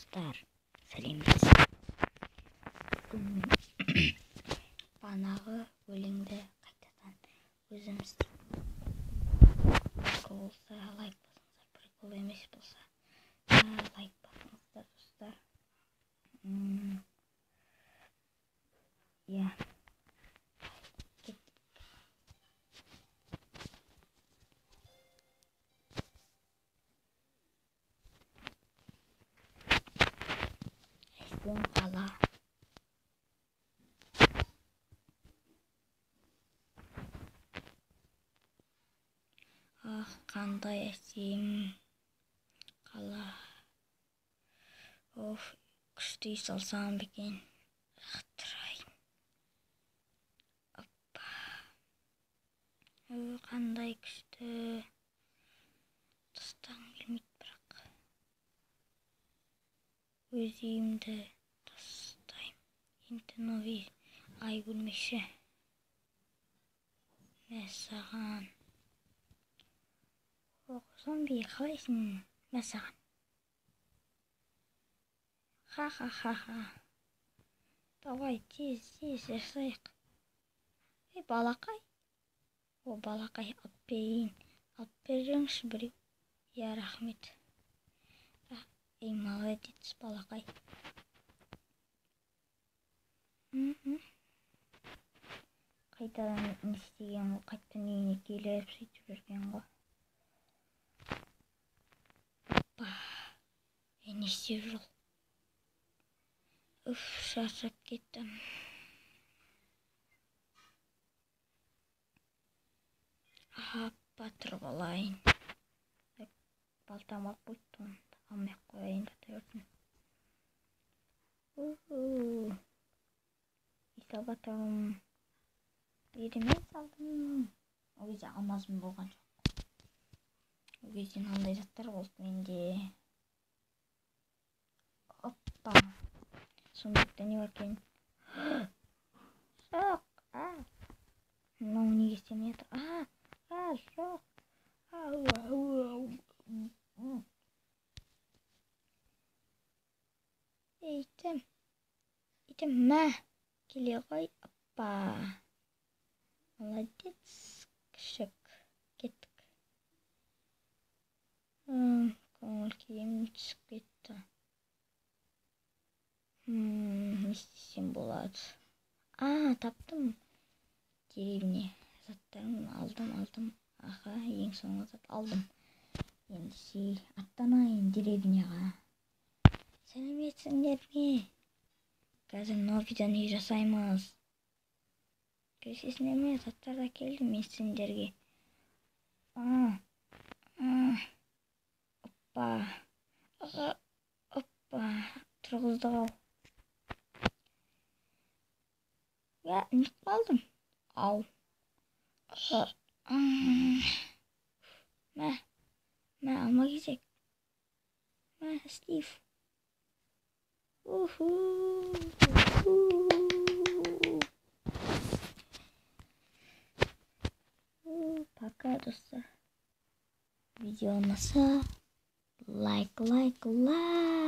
Достар, сәлеметсіз. Бүгін бағанағы өлеңді қайтадан өзім істеп, прикол болса, лайк басыңыздар, прикол емес болса, лайк басыңыздар, достар. Иә, кеттік. Әсем қала. Ах, қандай әсем қала. Оф, күшті үй салсам ба екен. Тұрайын. Оппа. Қандай күшті. Тастағым келмейді бірақ. Өз үйімді тастаймын. Енді новый ай көрмекші. Мәссаған. Зомби, қалайсың? Мәссаған. Ха-ха-ха-ха. Давай, тез, тез жасайық. Ей, балақай. О, балақай, алып берейін. Алып беріңізші біреу. Иә, рахмет. Ей, молодец, балақай. Қайтадан не істеген ғой, қайтадан үйіне келіп сөйтіп жүрген ғой. Опа. Ей, не істеп жүр ол? Уф, шаршап кеттім. Аппа, тұрып алайын. Балтам алып қойыпты оны. Алмай ақ қояйын, жата берсін. Үй салып жатырмын. Үйді мен салдым. Ол кезде алмазым болған жоқ. Ол кезде мынандай заттар болды менде. Оппа. Сундукта не бар екен? Жоқ. А. Мынау неге істемей жатыр? А, а, жоқ. Ау, ау, ау. Итім. Итім, мә. Келе ғой. Оппа. Молодец, күшік. Кеттік. Көңіл күйім түсіп кетті. Не істесем болады? А, таптым. Деревня. Заттарын алдым, алдым. Аха, ең соңғы зат алдым. Ендеше аттанайын деревняға. Сәлеметсіңдер ме? Қазір новыйдан үй жасаймыз. Келісесіңдер ме? Заттарды әкелдім мен сендерге. Оппа. Оппа. Тұрғыздық ау. Я, ұмытып қалдым. Ау. Мә. Мә, алма кезек. Мә, Стив. Уху. Пока, достар. Видео ұнаса, лайк, лайк, лайк.